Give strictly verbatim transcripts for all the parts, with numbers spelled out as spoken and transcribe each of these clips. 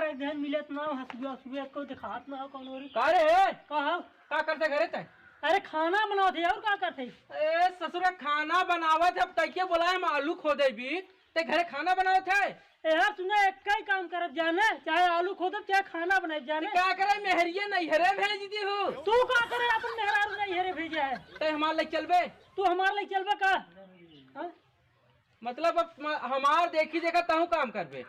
एक दिन मिलत ना हो, हंसुआ, हंसुआ को दिखात ना हो कौन ओरी। का रे? का हो? का करते घरे तै? अरे खाना बनावत है, और का करते? ए ससुरा, खाना बनावत है, अब तैके बोलाए हम आलू खोदे भी, ते घरे खाना बनावत है? ए यार, तूने एक ही काम करब जाने, चाहे आलू खोदब, चाहे खाना बनाए जाने। का करे, मेहरिया नैहरे भेज दी हो। तू का करे, अपन मेहरारू नैहरे भेजे है? ते हमार ले चलबे? तू हमार ले चलबे का? हाँ? मतलब अब म-, हमार देखी देखा तहूँ काम करबे?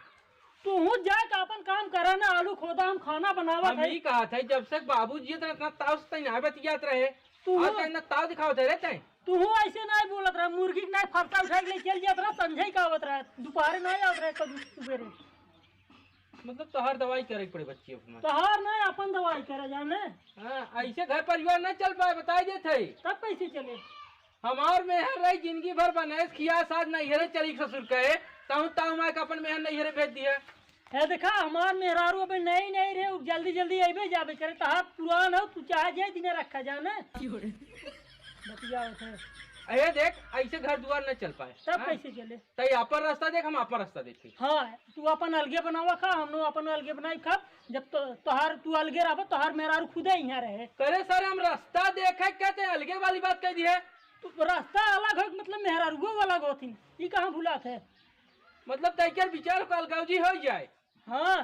तूहू जाए के अपन काम करे ना, आलू खोदा, हम खाना बनावत हम है। ई कहत है, जब से बाबू जियत रहे, इतना ताव से तैं ना बतियात रहे। तू आज तैं इतना ताव दिखावत है रे तैं। तूहू ऐसे नहीं बोलत रहे, मुर्गी के नहीं फरसा उठा के ले चल जात रहे, संझे का आवत रहे, दोपहरे नहीं आवत रहे, कभी सुबेरे। मतलब तोहार दवाई करे के पड़े बच्ची अपना। तोहार नहीं, अपन दवाई करे जाने। हाँ, ऐसे घर परिवार नहीं चल पाए, बताई देत है। तब कैसे चले? हमार मेहर रही जिंदगी भर बनैस खिया, साथ नैहरे चली ससुर कहे, तहु ताऊ माय का अपन मेहर नैहरे भेज दिया। है देखा, हमार मेहरारू अबे नई नई रहे, उ जल्दी जल्दी अइबे जाबे करे, तहार पुरान हो, तू चाहे जे दिने रखा जाने। बतिया उठे। अरे देख, ऐसे घर दुआर न चल पाए। तब हाँ? कैसे चले? तई अपन रास्ता देख, हम अपन रास्ता देखी। हाँ, तू अपन अलगे बनावा खा, हम लोग अपन अलगे बनाई खा। जब तो, तोहार, तू अलगे रहबे, तोहार मेहरारू खुदे यहाँ रहे। करे सर, हम रास्ता देखे के ते अलगे वाली बात कह दी है। तू रास्ता अलग हो, मतलब मेहरारुओ अलग होथिन, ई कहाँ भुलात है? मतलब तैकर विचार को अलगावजी हो जाए। हाँ।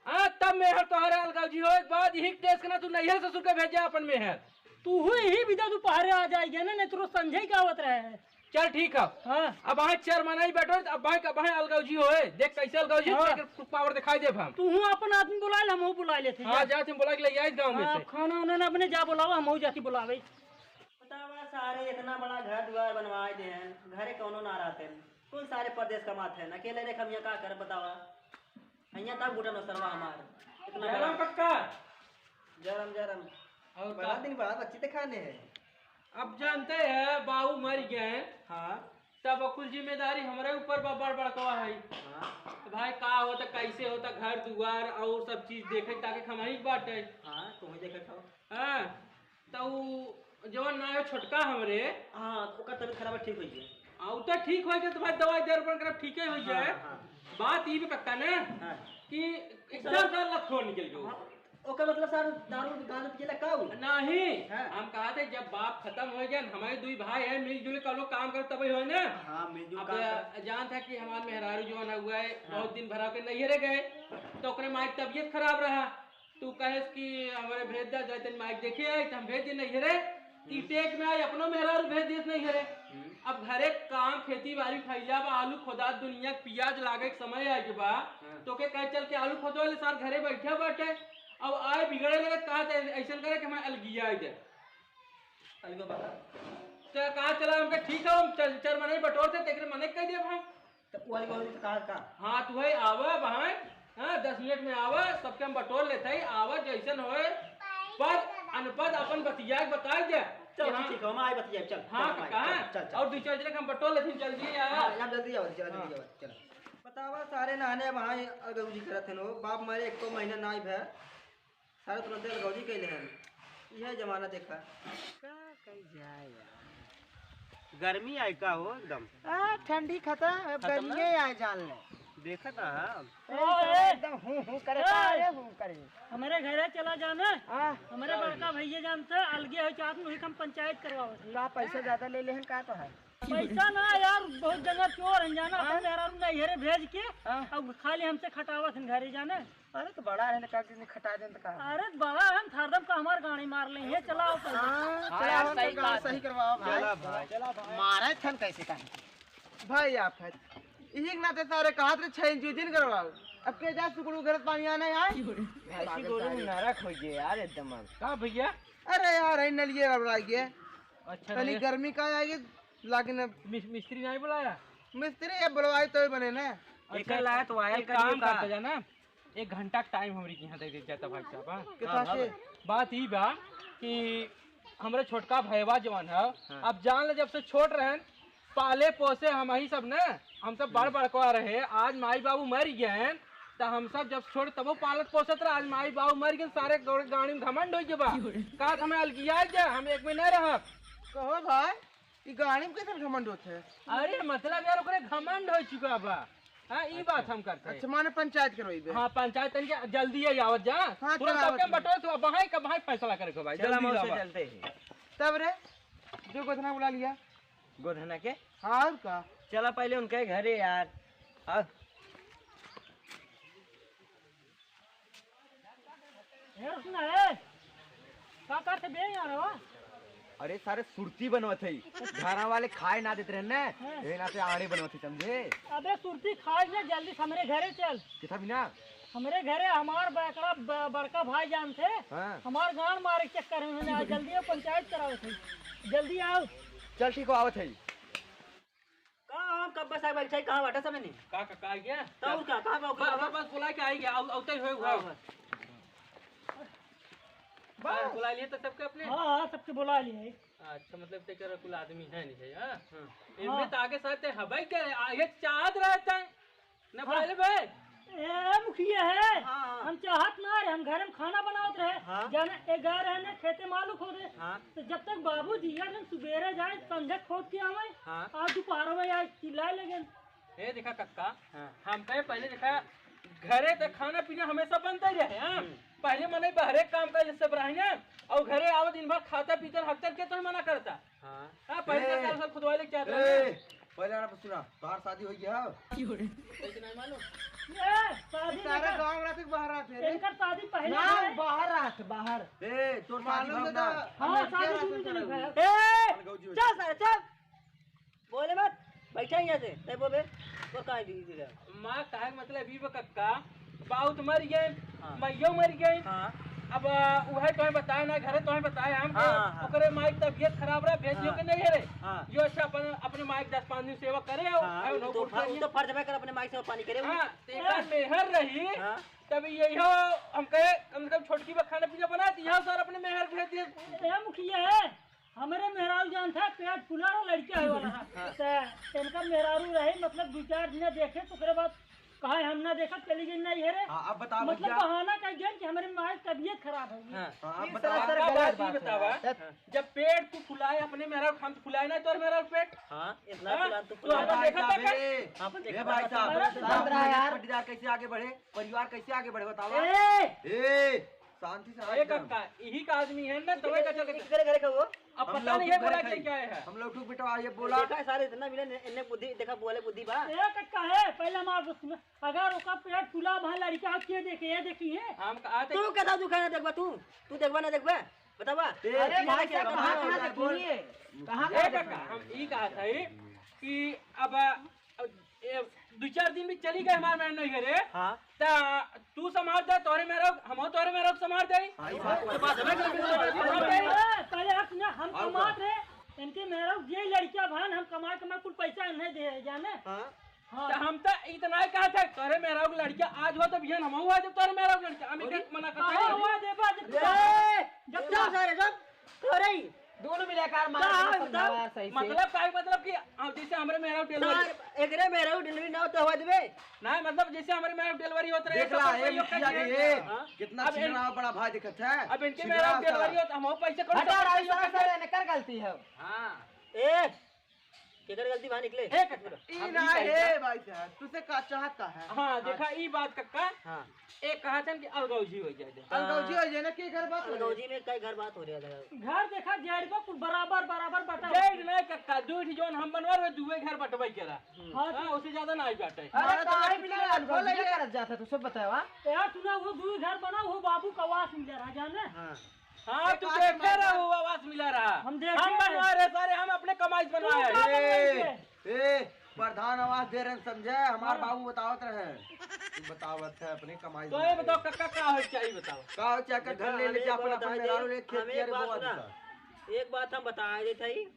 हाँ, तब मेहर तोहरे अलगावजी हो। एक बात यही टेस्ट करना, तू नैहर ससुर के भेजा अपन मेहर। तू हुई ही बिदा दोपहरे आ जाएगी ना, नहीं तो रोज संझे का आवत रहे है। चल ठीक है। हाँ। अब वहाँ चेयर मनाई बैठो, अब वहाँ का वहाँ अलगावजी होए। देख कैसे अलगावजी हाँ। तेरे पावर दिखाई देब हम। तू हूँ अपन आदमी बुला ले, हम हूँ बुला लेते हाँ, हैं। जाते हम बुला के ले आए गाँव में हाँ, से। खाना उन्होंने अपने जा बुलावा, हम हूँ जाके बुलावे। बतावा सारे, इतना बड़ा घर दुआर बनवाए दे हैं, घरे कौनो ना रहते हैं, कौन सारे परदेश कमाते हैं, अकेले देख हम यहाँ का कर बतावा। हियाँ तब घुटन हो सरवा हमार। इतना जय राम बड़ा। कक्का। जय राम, जय राम। और बड़ा का? दिन बाद बच्ची दिखाने हैं। अब जानते हैं, बाऊ मर गए। हाँ। तब कुल जिम्मेदारी हमरे ऊपर बा, बड़ बड़कवा है। हाँ। तो भाई, का होता, कैसे होता, घर दुआर और सब चीज देखे ताके हम ही बाटे। हाँ, तुम ही देखे खाओ। हाँ। तो उ जवन ना आयो छोटका हमरे। हाँ, ओकर तबीयत खराब है, ठीक होई है। आ, उ तो ठीक होई के तो भाई दवाई दे बन कर ठीक ही होई हाँ, जाए। हाँ। बात ई भी कक्का ना हाँ। कि एकदम सर लतखोर निकल गयो। हाँ, ओकर मतलब सर दारू गांजा पियला का उ? नहीं, हाँ। हम कहा थे जब बाप खत्म हो गया, हमारे दुई भाई हैं, मिलजुल के लोग काम कर तब ही होए ना। हाँ, मिलजुल अब काम कर। जान था कि हमारे मेहरारू जवन हुआ है, हाँ। बहुत दिन भरा के नैहरे गए, तो ओकरे माई के तबीयत खराब रहा। तू कहेस कि हमरे भेज दे, जाए तनी माइक देखे आई, त हम भेज दे नैहरे। ती हम्म। टेक में आई, अपनो मेहरारू भेज देस नैहरे। हम्म। अब घरे काम, खेती बाड़ी फैला बा, आलू खोदात दुनिया के पियाज लागे के समय आए के बा, हाँ। तो के कहे चल के आलू खोदवा ले, सार घरे बैठा बाटे। अब आए बिगड़े लगे, कहा त ऐसन करे कि हमें अलगिया दे। अलगा बता। तो कहा चला, हमके ठीक है, हम चल, चल मने बटोर थे, तेकरे मने कह देब हम। तो वाली वाली तो कहा का? हाँ, तू है आवा बहन, हाँ, दस मिनट में आवा, सबके हम बटोर लेते हैं, आवा जैसन होए, पद अनपद अपन बतिया के बताई दे। चल, कि हाँ। ठीक है, हम आए बतिया, चल, हाँ, चल, कहाँ? चल, चल, चल। और दो चार जने हम बटोर लेते हैं, जल्दी आवा। हाँ, अब जल्दी आवा, जल्दी हाँ। आवा, चल। बतावा, सारे नहाने वहाँ अगौजी करत हैं, बाप मरे एको महीना नाई भय, सारे तुरंते अलगौजी कैले हैं। यह जमाना देखा। का कही जाए यार, गर्मी आई का हो एकदम। आ, ठंडी खत्म, अब खत्म गर्मी ना? आए जान ले। देखा था हम। ओए! एकदम हूँ हूँ करे, ओए! का रे हूँ करे। हमारे घरे चला जाना। आ, हमारे का बड़का भैया जानते, अलगे हो चाहत, वही हम पंचायत करवावत है। का पैसा ज्यादा ले लेहन का तो है? पैसा ना यार, बहुत जगह चोर हैं जाना, हाँ? अपन मेहरारू नैहरे भेज के, हाँ। अब खाली हमसे खटावत हैं घरे जाना। अरे तो बड़ा है ना, का किसी ने खटा देन तो का? अरे बड़ा है, हरदम का हमार गाड़ी मार ले, ये चलाओ तो। हाँ, हाँ चला यार, हम सही तो गाड़ी बात सही है। करवाओ भाई। चला भाई। चला भाई। मारे थन कैसे का है? भाई आप है। यही ना ते सारे कहा थे छह इंच दिन करवाओ। अब के जा सुकड़ू घर पानी आना है? भैंसी गोरू नरक हो गए यार एकदम अब। का भैया? अरे यार, है नलिए गड़बड़ा गया। अच्छा, तनी नलिए। गर्मी का आएगी, लेकिन अब मिस-, मिस्त्री नहीं बुलाया? मिस्त्री अब बुलवाई तो ही बने ना। अच्छा, एकर लायक तो वायल एक करिए काम का? करते जाना, एक घंटा का टाइम हमरी के यहाँ दे दे जाता भाई साहब, हाँ? कितना हाँ, से? हाँ। बात ई बा कि हमरे छोटका भैया जवन है, हाँ। अब जान ले जब से छोट रहन, पाले पोसे हम ही सब ने, हम सब बड़ बड़कवा रहे, आज माई बाबू मर गए, त हम सब जब छोट तबो पालत पोसत रहे, आज माई बाबू मर गए, सारे गौड़ गाड़ी में घमंड हो गए बा। का हमें अलगिया जा, हम एक में न रहब। कहो भाई, ई गाड़ी में कैसे घमंड होत है? अरे मतलब यार, ओकरे घमंड हो चुका बा। हाँ, ई बात हम करते हैं। अच्छा, माने पंचायत करवाइबे? हाँ, पंचायत तनिक जल्दी ही आवत जा। हाँ, तुरंत चला आवत सबके है। बटोर तू, अब वहाँ का वहाँ फैसला करे के भाई, चला, जल्दी मौसे लावा। चलते हैं। तब रे, जो गोधना बुला लिया। गोधना के? हाँ, और का? चला पहले उनके घरे यार। हाँ। ए, रुक ना, ए। का करत बे यहाँ रे, वा? अरे सारे सुरती बनवत है, घरा वाले खाए ना देत रहे ना, हाँ। यही नाते आड़े बनवत है, समझे? अबे सुरती खाए ना, जल्दी से हमरे घरे चल। किथा बिना? हमरे घरे हमार बकरा ब-, बड़का भाई जान थे, हाँ। हमार गांड मारे के चक्कर में आज जल्दी आओ, पंचायत करावत है, जल्दी आओ। चल ठीक हो, आवत है। का हम कब बस आए बैठे, कहाँ बाटा समय नहीं? का, का, का आ गया? तो और का, कहाँ बा, बस, बस, बस, बुला के आई गया, आउ-, आउते ही होए, हाँ, हुआ। बस। बस। बुला लिए तो सबके अपने? हाँ, हाँ, सबके बुला लिए है। अच्छा, मतलब, ते कर कुल आदमी है नहीं है, हाँ? हाँ। इनमें तो आगे साथ ते हवाई के, आ, ये चाहत रहता है। ना हाँ। पहले बे। ए, मुखिया है। हाँ, हाँ। हम चाहत ना रहे, हम घर में खाना बनावत रहे। हाँ। जाने ए गए रहे ने खेते मालूम हो रहे। हाँ। तो जब तक बाबू जी यार हम सुबेरे जाए, संझा खोद के आवे। हाँ। आज दोपहर में यार चिल्लाए लगे। ए, देखा कक्का, हाँ। हम कहे पहले देखा, घरे तो खाना पीना हमेशा बनता ही रहे, हाँ? हम्म। पहले मने बहरे काम कर जैसे रहे ना, और घरे आवे दिन भर खाता पीता हफ्ता के तो मना करता। हाँ। हाँ, पहले ए, का साल खुदवाए लेके जात ए, रहे। पहले आप सुना, तोहार शादी हो गया हो? कैसे नहीं मालूम? ए, शादी सारा लेकर गांव रात के बाहर आते हैं। इनकर शादी पहले ना, है। बाहर रात, बाहर। ए, तोर शादी मालूम भाव तो ना। था। हाँ, हम शादी लड़के दूसरी रात जगह में है। ए, अलगौजी हो चल गया। सारे, चल। बोले मत, बैठा ही यहाँ से। तै बोबे, तो काहे दी, दी रहा? माँ, कहे के मतलब ई बा कक्का, बाऊ तो मर गए, हाँ। मैयो मर गए। हाँ। अब, आ, उहे तोहे बताए ना, घरे तोहे बताए हम हाँ, के हाँ, हाँ। ओकरे माई के तबियत खराब रहे, भेजियो हाँ। के नहीं है रे। हाँ। यो अच्छा अपन, अपने माई के दस पाँच दिन सेवा करे, और हाँ, खाए उ ना तो कुछ फर-, उ करिए। तो फर्ज में कर अपने माई सेवा पानी करे। हाँ, तो एक मेहर रही, हाँ। तब यही हो, हम कहे, कम से कम छोटकी बा खाना पीना बना दी, यहाँ सर अपने मेहर भेज दिए। ए, मुखिया है, हमरे मेहरारू जान था, पेट फुला रहा, लड़का है वाला था। हाँ। तो इनका मेहरारू रहे, मतलब, दो चार दिन देखे, तो ओकरे बाद कहा, "हम ना देखा, चली गई नहीं है रे।" हाँ, अब बताओ मतलब, भैया। बहाना कर गए कि हमरे माई की तबीयत खराब हो गई। हाँ। हाँ, अब ये बताओ। सरासर आपका गलत बात ही बात बतावा। है। हाँ। जब पेट तू फुलाए अपने मेहरारू, हम तो फुलाए ना तोर मेहरारू पेट। हाँ, इतना हाँ? फुलान तू तो फुला अपन रहा देखा है। था क्या? हाँ, अपन देखा ये भाई था। साहब, साहब, साहब, साहब, यार। पट्टीदार कैसे आगे बढ़े, परिवार कैसे आगे बढ़े, बतावा। ए! ए! शांति से ए, हाथ कक्का, यही का आदमी है ना, तबे का चल के इनके घरे, घरे का वो? अब हम पता नहीं है, बोला क्या, क्या है? हम लोग ठुक बेटा, ये बोला। देखा है सारे, इतना मिले, इन्ने बुद्धि, देखा, बोले बुद्धि बा। ए, कक्का है, पहले हमार बात सुन। अगर ओका पेट फुला भा लड़का के देखे, ये देखी है। हम कहा थे तू कैसा दुखाना देखबा तू? तू देखबा ना देखबा? बतावा। ए, अरे भाई साहब, कहाँ, कहाँ देखी है? कहाँ, ए, कहाँ कक्का, देखी है? हम ई कहा था कि अब अब ए, दू चार दिन भी चली गए हमार मेहरारू नैहरे, हाँ। त तू संभार दे, तोहरे मेहरारू, हमहू तोहरे मेहरारू संभार दे। हाँ, ई बात तो बात है। ए, पहले आप सुना, हम और कमात का? रहे, इनके मेहरारू जे लड़किया भान, हम कमा कमा कुल पैसा नहीं दे, जाने? हाँ। हाँ। त हम त इतना ही कहा था, तोहरे मेहरारू के लड़किया आज हुआ तो बिहान हमहू आ जब तोहरे मेहरारू के लड़किया, हम एक मना करता कहाँ है। हुआ देबा जब ए, जब चुप सारे, चुप। तोरे ही। दोनों मिलाकर मार का के है, समझावा बताओ? सही से। मतलब का है, मतलब कि, आ, जैसे हमरे मेहरारू delivery सार, एकरे मेहरारू delivery ना हो तो होवा देबे? ना, मतलब जैसे हमरे मेहरारू delivery होत रहे, देख सब ला, पैसा ए, यो मुखिया जी, करके। ए, हाँ? कितना अब इन-, छिनरा बड़ा भाई दिखत है। अब इनके छिनरा मेहरारू सा। Delivery होत, हम पैसे कौन हटा, सा राजू पैसा साहब, करके? सर, एकर गलती है। हाँ। ए, केकर गलती बाहर निकले? ए, कक्का, ई हम ना ई कही है, था। भाई साहब, तुसे का चाहत का है? हाँ, देखा, हाँ। ई बात, कक्का। हाँ। ए, कहा था कि अलगौजी हो जाए दे। अलगौजी हो जाए ना, के घर बात हो रही? अलगौजी में कई घर बात हो रहा है। घर देखा, जेड़ को कुल बराबर, बराबर बटा। जेड़ नहीं, कक्का, दू ठी जौन हम बनवा रहे, दुए घर बटवाई करा। हम्म। हाँ, हाँ, तो उससे ज्यादा ना आई बाटे। अरे, अरे, तो तो आई आई बिना बिना अलगौजी अलगौजी करत जाता, तू सब बतावा। यार, तू ना वो दुए घर बना, वो बाबू का आवास मिला रहा, जाने? हाँ। हाँ, एक तू बात देखे हमारे रहा, साथ वो आवास मिला रहा। हम देखे हम रहे। बनवा रहे सारे, हम अपने कमाई से तू बनवाए। का ए, बनवाई से? ए, प्रधान आवास दे रहे हैं, समझे? हमार हाँ। बाबू बतावत रहे। तू बतावत है अपने कमाई से तो ये बनाए। बताओ, कक्का, का हो चाहिए, बताओ। का हो चाहिए, देखा, घर ले हम लेके एक अपन, बात अपन बता मेहरारू दे, ले खेत हम एक किया रे बात बोआ सुना। देता। एक बात हम बता देते ही,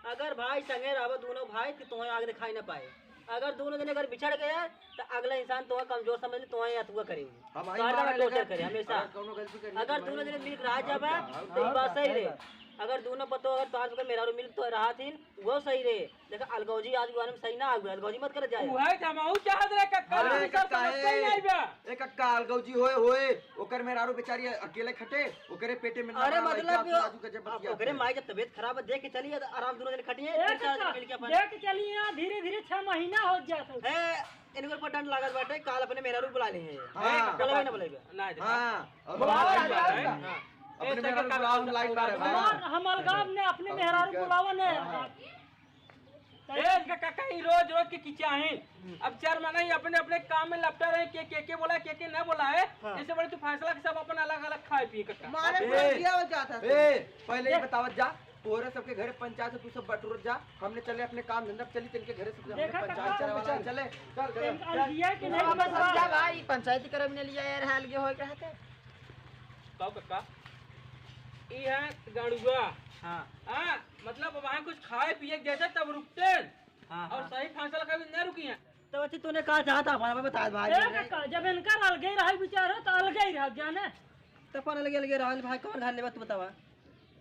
अगर भाई संगे रहबो दोनों भाई, तो तुम्हें आगे दिखाई ना पाए। अगर दोनों जने अगर बिछड़ गए, तो अगला इंसान तुम्हें कमजोर समझ ले, तुम्हें अथुआ करे। हम आई तोहार मारे torture लेकर करे हमेशा। अगर कौनो गलती करी, अगर तो दोनों भाई जने मिल के रह जाबा, हाँ, तो ई हाँ, बात सही सही रहे। बात। अगर दोनों पतो अगर तोहार के मेहरारू मिल तो रहत हिन, वो सही रहे। देखा, अलगौजी आज के बारे में सही ना आवे, अलगौजी मत कर जाए। उहे तो हमहू चाहत रहे, कक्का, अरे, ई सब कक्का, समझते ही ए, नहीं बा। ए, कक्का, अलगौजी होए, होए, ओकर मेहरारू बेचारी अकेले खटे, ओकरे पेटे में अरे, ना मतलब लइका, कि आजू के जब अब बतिया ओकरे थे। माई जब तबीयत खराब है, देख के चलिए, तो आराम दोनों जने खटिए, ए, एक साथ कक्का, मिलके अपन देख के चलिए, यहाँ धीरे-धीरे छह महीना हो जाता है। ए, इनकर पर डंड लागत बाटे, काल अपने मेहरारू बुला ले हैं। हाँ। बुलावे ना बुलावे। ना, हाँ, और बुलाओ, बुलाओ, बुलाओ। हाँ। अपने ए, मेहरारू तक बुलाओ, हम लाइन मारे, हाँ। हमार, हम अलगाव ने अपने मेहरारू बुलावा ने। हाँ। ए, का, का, का, ई रोज, रोज के किचा है। अब चार महीना ही अपने, अपने काम में लपटा रहे, के, के, के बोला, के, के ना बोला है। हाँ। जैसे बोले तू फैसला के सब अपन अलग, अलग खाए पिए का। मारे ए, पूरा दिया हो जाता है। ए, पहले ही बतावत जा, तोहरे सबके घरे पंचायत से तू सब बटुरत जा, हमने चले अपने काम धंधा पे चली, तिनके घरे सब हमने देखा पंचायत काका, चले वाला चल। चले, चल, चल, चल। अलगिया के नहीं बस बा। जा भाई, पंचायती करे में लिया यार, अलगे होए के रहते। कहो काका, ई है गड़ुआ। हाँ। हाँ, मतलब वहाँ कुछ खाए पिए के देते तब रुकते। हाँ, और हाँ। सही फैसला कभी नहीं रुकी है। तो बच्ची तूने कहा चाहता हमारा बता भाई ए ने। काका, जब इनका अलगे ही रहा विचार हो तो अलगे ही रह जाने। तो अपन अलगे अलगे रहल भाई, कौन घर लेबा तू बतावा।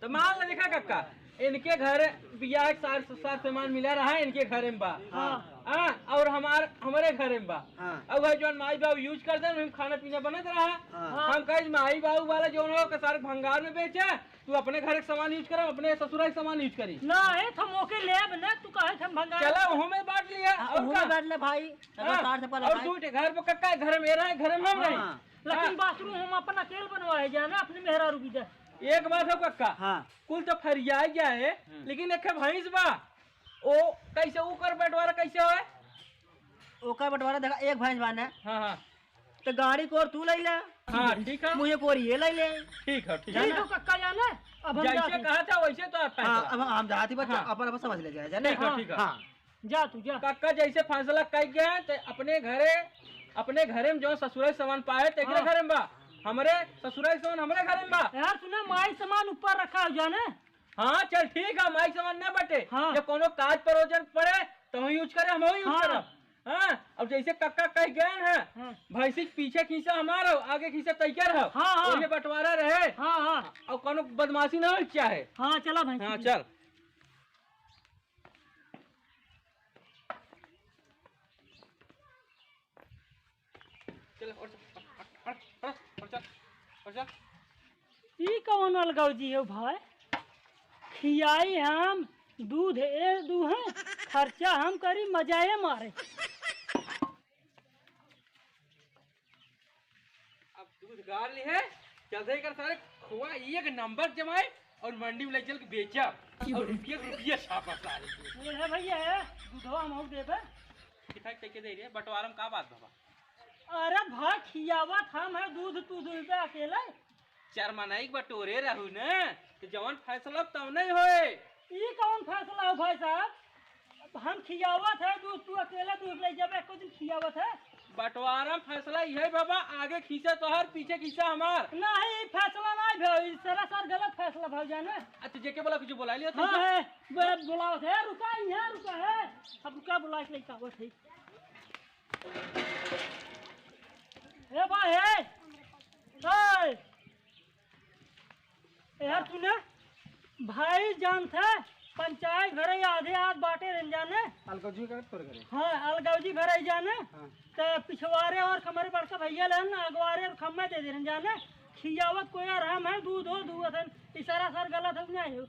तो मान ले, देखा काका, इनके घर बियाह के सार, सार सामान मिला रहा है, इनके घर में बा। हाँ। हाँ, और हमार, हमारे घर में बा। हाँ। अब भाई जौन माई बाबू यूज कर दे, हम खाना पीना बनत रहा। हाँ। हम कहे माई बाबू वाला जौन हो के सारे भंगार में बेचे, तू अपने घर के सामान यूज कर, अपने ससुरा के सामान यूज करी। ना है, हम ओके लेब ना, तू कहे हम भंगार चला, में। वहू में बांट लिया, हाँ, और वहू का? में बांट ले भाई, अगर हाँ, सार से पहले और भाई। तू घर पे काका, घर में रहे, घर में हम रहे। हाँ। लेकिन हाँ। बाथरूम हम अपन अकेल बनवाए जाए ना, अपने मेहरारू की जाए। एक बात हो काका, हाँ। कुल तो फरियाई गया है, हम्म। लेकिन एक ठे भैंस बा, ओ कैसे ओकर बंटवारा कैसे होए? ओकर बंटवारा देखा, एक भैंस बा ना, हाँ, हाँ। तो गाड़ी को और तू ले ले, हाँ, ठीक है। मुझे को और ये ले ले। ठीक है, ठीक है। ठीक हो काका जाने, अब हम जैसे जाते हैं। कहा था वैसे तो आप हाँ, फैसला। अब हम जाती बच्चा, हाँ। अपन, अपन समझ ले जाए, जाने? ठीक है, हाँ। ठीक है। हाँ। जा तू, जा। काका जैसे फैसला कइ गए हैं, तो अपने घरे, अपने घरे में जो ससुराल सामान पाए, तो एकरे हाँ। घरे में बा। हमरे ससुराल सामान हमरे घरे में बा। यार सुना, माई सामान ऊपर रखा हो जाने। हाँ, चल ठीक है, माई सामान ना बटे। हाँ। जब कोनो काज परोजन पड़े, तो हम यूज करे, हम यूज हाँ। करब। हाँ, अब जैसे काका कह गए हैं, हाँ। भैंसी के पीछे खींचा हमारा, आगे खींचा तैकर है। हाँ, हाँ। ओहे बंटवारा रहे। हाँ, हाँ। और कोनो बदमाशी ना हो चाहे। हाँ, चला भैंसी हाँ, की। चल। चल, और चल, और, और, और, और चल, और चल। ई कौन अलगौजी हो भाई? खियाई हम, दूध ए दूहे, खर्चा हम करी, मजा ए मारे। अब दूध गार ली है, चल दे कर सारे खोआ एक नंबर जमाए और मंडी में ले चल के बेचा और रुपया के रुपया छापा सारे। ये है भैया, है दूधवा हम और देबे। कितना कैसे दे रहे बंटवारा में, का बात बाबा? अरे भाई, खियावत हम है दूध, तू दूध पे अकेले। चार मनई के बटोरे रहू न, तो जवन फैसला तवने होए। ई कौन फैसला हो भाई साहब? हम खियावत है दूध, तू अकेले दूध ले जाबे, एको दिन खियावत है। बंटवारा में फैसला इहे बाबा, आगे खींचा तोहार, पीछे खींचा हमार। नहीं, ई फैसला नहीं भे, ई सरासर गलत फैसला भे जाने। अच्छा, जेके बोला कुछ बोला लियो हाँ तुमसे? है, बे-, बुलावत है, रुका, यहाँ रुका है। अब रुका, बुला के लेके आवत है। ए भाई, ए, ए, ए यार, तूने भाई जानत है, पंचायत भरे आधे आध बाटे रहन जाने। अलगौजी का तोरे घरे? हाँ, अलगौजी भरे जाने। हाँ। तो पिछवारे और हमारे बड़का भैया लेन, अगवारे और खम्मे दे दे रहन जाने। खियावत कोई और हम है, दूध हो, दूध है, इशारा सर गलत हो, नहीं हो।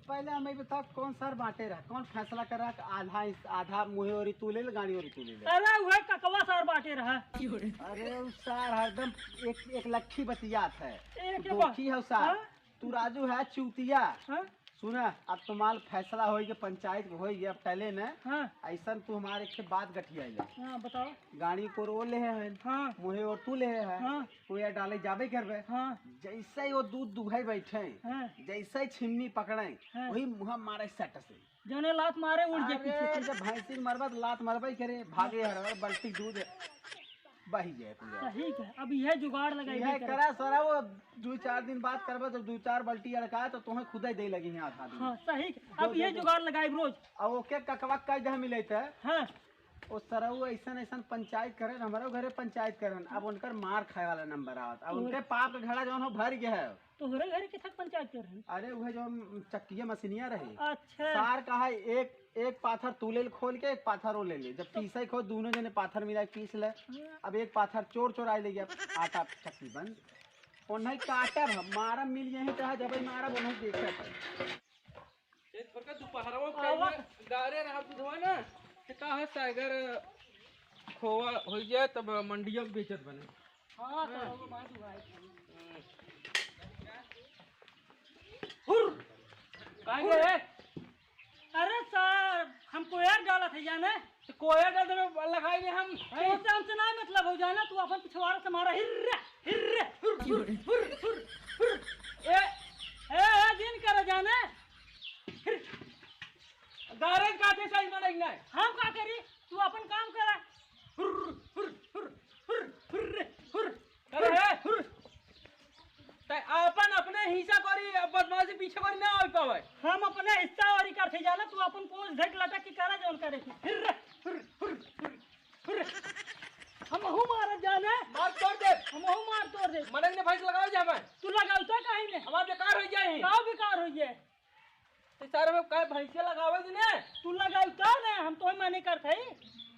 पहले हमें बताओ, कौन सर बांटे रहा, कौन फैसला कर रहा कि आधा इस, आधा मुहे ओरी तू ले ले, गाड़ी ओरी तू ले ले? अरे, वह ककवा सर बांटे रहा। अरे, उ सार हरदम एक, एक लखी बतियात है। एक दोखी बा-, है सार। हाँ? तू राजू है चूतिया। हाँ? सुना, अब तुम्हार फैसला होई के पंचायत के होई गया, अब टले न। हाँ। ऐसन तू हमारे एक ठे बात गठियाई ले। हाँ, बताओ। गाड़ी को रो ले है, हाँ। मुहे और तू ले है। हाँ। तू यार डाले जाबे करबे। हाँ। जैसे ही वो दूध दुहे बैठे, हाँ। जैसे ही छिन्नी पकड़े, हाँ। वही मुँह मारे सट से। जने लात मारे उड़ जे अरे, पीछे से। जब भैंसी के मरबा तो लात मरबे ही करे, भागे हर हर बल्टी दूध बही जाए पूरा। सही है, अब यह जुगाड़ लगाई यह भी करे। करा सरा, वो दो चार दिन बाद करबा तो दो चार बल्टी अड़का तो तुम्हें खुद ही दे लगी है आधा दूध। हाँ, सही है। दो, अब दो, यह दो। जुगाड़ लगाई रोज। अब ओके ककवा कह दे मिले थे। हाँ। ओ सरऊ ऐसन ऐसन पंचायत करन, हमरो घरे पंचायत करन। अब उनकर मार खाए वाला नंबर आवत। अब तोहरे उनके पाप के घड़ा जौन हो भर गया है। तोहरे घरे के थक पंचायत करन? अरे उहे जौन चक्किया मशीनिया रहे। अच्छा। सार कहा एक, एक पाथर तू ले ले खोल के, एक पाथर वो ले ले। जब तो पीसे खो दोनों जने पाथर मिला के पीस ले। हाँ। अब एक पाथर चोर चोर आए ले गया, आटा चक्की बंद। और नहीं काटब हम, मारब मिल यहीं चाहे जब मारब उन्हें देखब। ए, थोड़का दोपहरवा आवा। कइले गारे रहा दूधवा ना, तो का है सागर, खोवा होइ जाए तब मंडिया में बेचत बने। हाँ, तो हाँ। वो बात हुआ है। हुर! काहे रे? अरे सर, हम कोयर डालत है जाने। तो कोयर डाल दे, लगाई दे हम। तो उससे हमसे ना मतलब हो जाए ना, तू अपन पिछवाड़ा से मारा, हिर्रे, हिर्रे, हुर, हुर, हुर, हुर, हुर। ए, ए, ए, दिन कर जाने। हिर। गारज काटे सही बने कि नहीं? हम का करी? तू अपन काम करा। हुर, हुर, हुर, हुर, हुर, हुर। अरे, हुर। तै आपन अपने हिस्सा करी, अब बदमाशी पीछे करी ना आवे पावे। हम अपने हिस्सा वारी करते जाना, तू अपन पोंछ ढक लटक के करा जौन करे के। हुर, हुर, हुर, हुर, हुर। हमहू मारत जाने। मार तोड़ दे। हमहू मार तोड़ दे। मनक ने भैंस लगावे जा मैं। तू लगावता काहे ने? हमार बेकार हो जाए। का बेकार हो जाए? तो सारे में काय भैंसिया लगावे दिन है? तू लगाई तो ना, हम तो मने करत हई।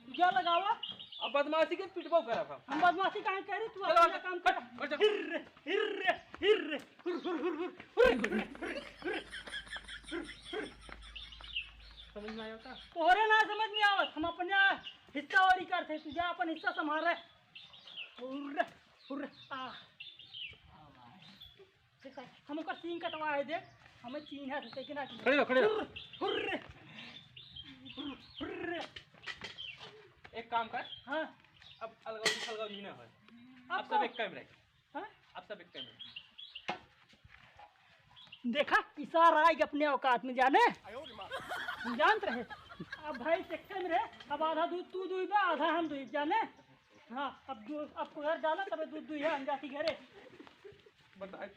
तू जा लगावा। अब बदमाशी के पिटबो करब हम। हम बदमाशी काहे करी? तू चलो, अपना हट, काम कर। हट, हट, हट। हिर्र, हिर्र, हिर्र, हुर, हुर, हुर, हुर, हुर, हुर, हुर, हुर, हुर। समझ में आया का? तोहरे ना समझ में आवत, हम अपने हिस्सा वारी करत हई, तू जा अपन हिस्सा संभाले। हुर, हुर, आ। देखा, हम ओकर सींग कटवा है, देख, हमें चीन्हा से, कि ना चीन्हा? खड़े रहो, खड़े रहो। हुर्र, हुर्र, हुर्र, हुर्र। एक काम कर, हाँ। अब अलगाव, अलगाव नहीं ना होए। अब अब सब तो एक काम रहे। हाँ? अब सब एक काम रहे। देखा, इशारा आइगा अपने औकात में, जाने? जानत रहे। अब भाई, एक काम रहे, अब आधा दूध तू दुइबा, आधा हम दुइब, जाने? हाँ, अब दू-, अब कुहर डाला, तबे दूध दुई है, हम जाती घरे। बताए।